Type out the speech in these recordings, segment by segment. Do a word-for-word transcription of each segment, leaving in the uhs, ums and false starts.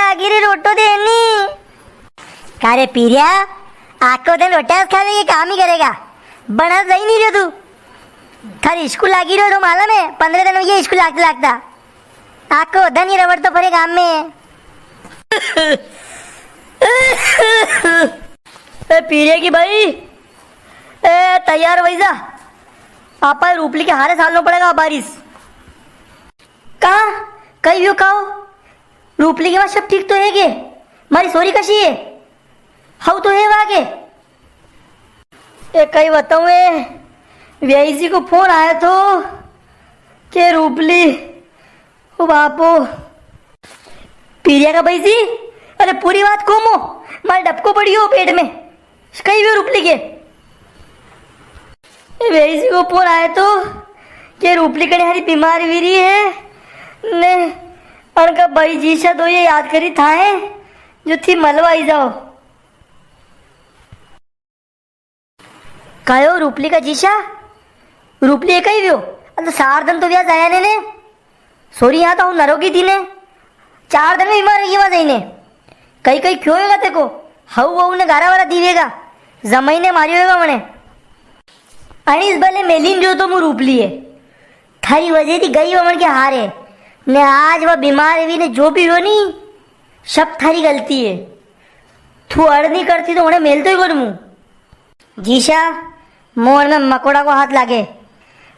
लागी रे रोटो देनी। का रे पीरिया, आको दिन रोटा खावे के काम ही करेगा, बना सही नी रियो तू। थारी स्कूल लागी रियो तो मालूम है, पन्द्रह दिन हुई है स्कूल लागता लागता। आको दिन ही रवड़तो फरे गाम में। ए पीरिया की बाई, ए तैयार वई जा, आपा रूपली के हारे सालनो पड़ेगा बारिश। का? कई व्यो काओ? रूपली के बाद सब ठीक तो है के? मारी सोरी कशी है? हऊ तो है वा के? ए, कई बताऊं ए, व्याई जी को फोन आयो थो के रूपली, ओ बापो, पीरिया का भाई जी, अरे पूरी बात को मो, मारे डबको पड़ियो पेट में। कई व्यो रूपली के? ए, व्याई जी को फोन आयो थो के रूपली कणी हारी बीमार वी री है ने, अणका भाई जीशा दो ये याद करी थाए, जो थी मलवा आई जाओ। कायो रूपली का जीशा? रूपली ये कई व्यो? अब तो चार दिन तो व्या जाया ने ने। सोरी यहाँ तो हूँ नरोगी थी ने। चार दिन में बीमार हुई वहाँ जाइने। कई कई क्यों होगा तेको? हऊ वऊ ने गारा वारा दीवेगा। जमाई ने मारियो होगा मने। अणीस भले मेलीन जो तो मु रूपली है। थारी वजह थी गई वमन के हारे। ने आज वह बीमार हुई ने जो भी हो नी, सब थारी गलती है। तू अड़ नी करती तो उन्हें मेलतो ही कोनी मु। जीशा, मोहन में मकोड़ा को हाथ लागे।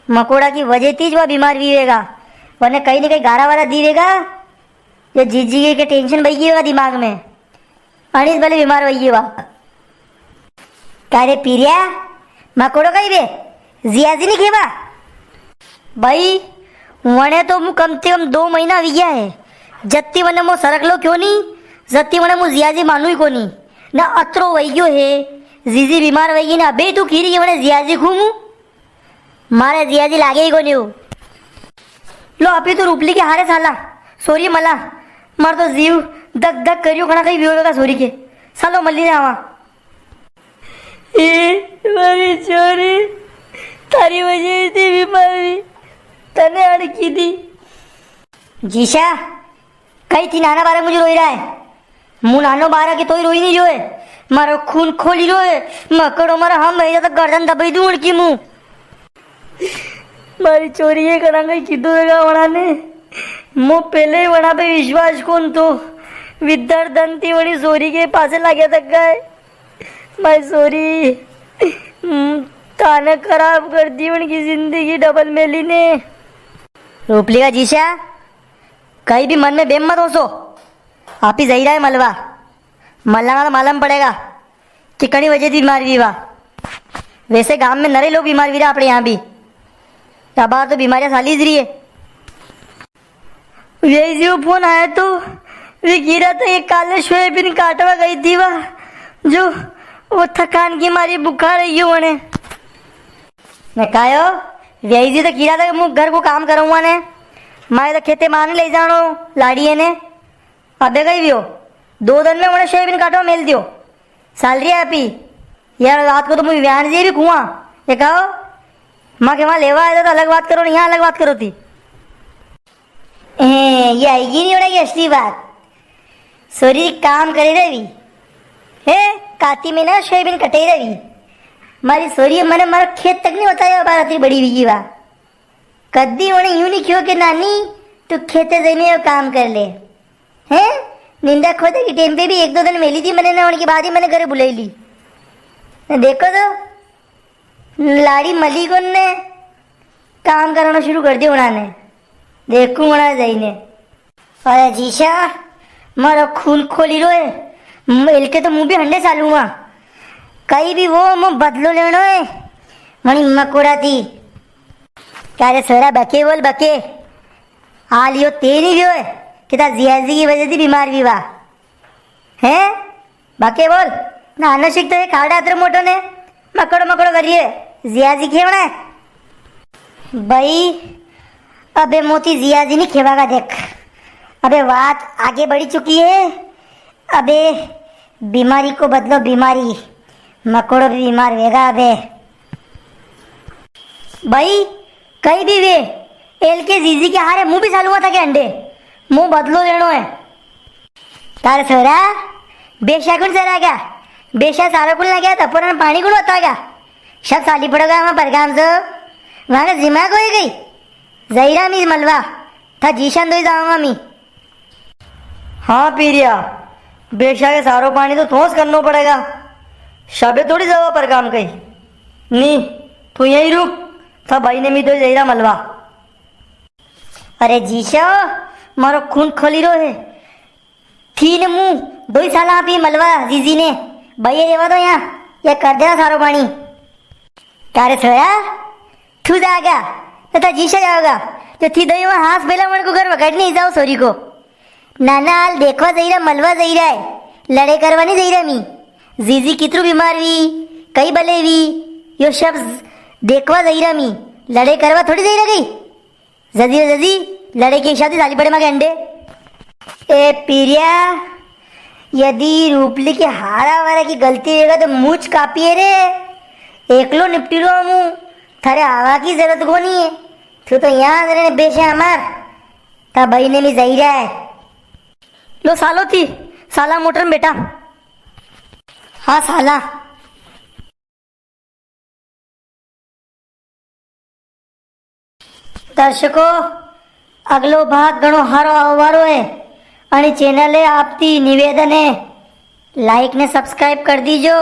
मकोड़ा की वजह थी ज वा बीमार भी वेगा। वने कहीं न कहीं गारा वारा दी वेगा। ये जीजी के टेंशन बई गई वेगा दिमाग में। अणीस भले बीमार वई वा। का रे पीरिया, मकोड़ो कई बे? जियाजी नी खेवा? भाई, वणे तो मु कम से कम दो महीना हुई गया है। जत्ती वणे मो सरकलो क्यों नी, जत्ती वणे मु जियाजी मानू ही कोनी। ना अतरो वई गयो है, जीजी बीमार वई गई ना, अबे तू खीरी के वणे जियाजी खूमू? मारे जियाजी लागे ही कोनी हूँ। लो, अभी तो रूपली के हारे साला, सोरी मला, मार तो जीव धक धक करियो, खणा कई व्यो वेगा सोरी के। सालो मली ने आवा। ए, मारी छोरी, थारी वजह से बीमार हुई, तने अड़की दी। जीशा, कई थी नाना बारे मुझे रोई रहा है? मु नानो बारा के तोई रोई नी रियो है। मारो खून खोली रियो है। मकड़ो मारा हम है तो गर्दन दबाई दूं उनकी मुंह। मारी छोरी ये कणा कई कीधो वेगा वणा ने। मो पहले ही वणा पे विश्वास कोन तो। विद्यार दंती वणी सोरी के पासे लाग्या तक गए। मारी सोरी, हम्म, ताने खराब कर दी उनकी जिंदगी डबल मेली ने। रूपली का जीशा, कई भी मन में बेम मत होसो। आप ही जई रहा है मलवा। मलवा तो मालूम पड़ेगा कि कणी वजह थी बीमार वी वा। वैसे गांव में नरे लोग बीमार वी रहा अपने यहाँ भी। अबार तो बीमारियां साली ज रही है। व्याई जी को फोन आया तो वे कीरा था ये काले सोयाबीन काटवा गई थी वा, जो वो थकान की मारी बुखार है यू वणे। मैं कायो, व्याई जी तो कीरा था कि मु घर को काम करूँगा ने, मारे तो खेते मार नी ले जानो लाड़िए ने। अबे कई व्यो, दो दिन में उन्हें सोयाबीन काटवा मेल दियो। साल रही है आपी। यार, रात को तो मुझे व्यान जी भी कुआं। ये कहो, माँ के वहाँ लेवा आया था तो अलग बात करो, यहाँ अलग बात करो थी। ए, ये आएगी नहीं उड़ा की असली बात। सोरी काम करे रही। हे, काती में ना सोयाबीन कटे रही। मारी सोरी मने मारा खेत तक नहीं बताया, बार अतरी बड़ी वीगी वा। कदी उन्हें यूं नहीं क्यों कि नानी, तू खेते जाइने यो काम कर ले। हैं? निंदा खोदा की टेम पे भी एक दो दिन मेली थी मैंने ना, उनके बाद ही मैंने घरे बुलाई ली। ने देखो तो, लाड़ी मली कोन ने काम करना शुरू कर दियो उन्होंने। देखूं उन्होंने जाइने। अरे जीशा, मारो खून खोली रो है। म-, इलके तो मुंह भी हंडे चालूंगा। कई भी वो, मो बदलो लेनो है। मणी मकोड़ा थी। क्या रे सोरा, बके बोल, बके। आ लियो ते नी व्यो है कि था जियाजी की वजह से बीमार भी वा। हैं? बाके बोल, ना आनुषिक तो ये खाड़ा अतरो मोटो ने मकड़ो मकड़ो कर रही है, जियाजी खेवना है। भाई, अबे मोती जियाजी नहीं खेवागा देख। अबे बात आगे बढ़ी चुकी है। अबे बीमारी को बदलो बीमारी, मकोड़ो भी बीमार वेगा अबे। भाई, कई भी वे, एल के जीजी के हारे मुंह भी सालूंगा था के अंडे, मुंह बदलो लेनो है। तारे सोरा, बेशा कुण सरागा? बेशा सारो कुण लगे तो पुरान पाणी कुण बतागा? सब साली पड़ोगा हमारा परगाम सो। वहां का जिमा कोई गई। जईरा मी मलवा, था जीशान दोई जाऊंगा मी। हाँ पीरिया, बेशा के सारो पाणी तो थोस करनो पड़ेगा। शबे थोड़ी जावा परगाम कई। नी, तू यही रुक, था भाई ने मी तो जईरा मलवा। अरे जीशा, मारो खून खोली रो है। थी ने मु दोई साला आप ही मलवा जीजी ने, भैया रेवा दो यहाँ, या कर देना सारो पाणी। तारे सोया, तू जागा, तो ता जीशा जाओगा, जो थी दोई वहाँ हाथ बेला मन को घर वगाड़ नहीं जाओ सोरी को। नाना हाल देखवा जईरा, मलवा जईरा है, लड़े करवा नहीं जईरा मी। जीजी कितरू बीमार वी, कई बले वी, यो शब्द देखवा जईरा मी, लड़े करवा थोड़ी जईरा गई। जदी रे जदी, लड़े की शादी साली पड़े माके अंडे। ए पीरिया, यदि रूपली के हारा वारा की गलती रहेगा तो मुझ कापिए रे। एकलो निपटी रो मु, थारे आवा की जरूरत कोनी है। तू तो यहाँ रे बेशा हमार, था भाई ने मी जईरा है। लो सालो थी, साला मोटर में बैठा। हाँ साला। दर्शकों, अगलो भाग घणो हारो आवारो है। अणी चैनल है आपती निवेदन है, like ने subscribe कर दीजो।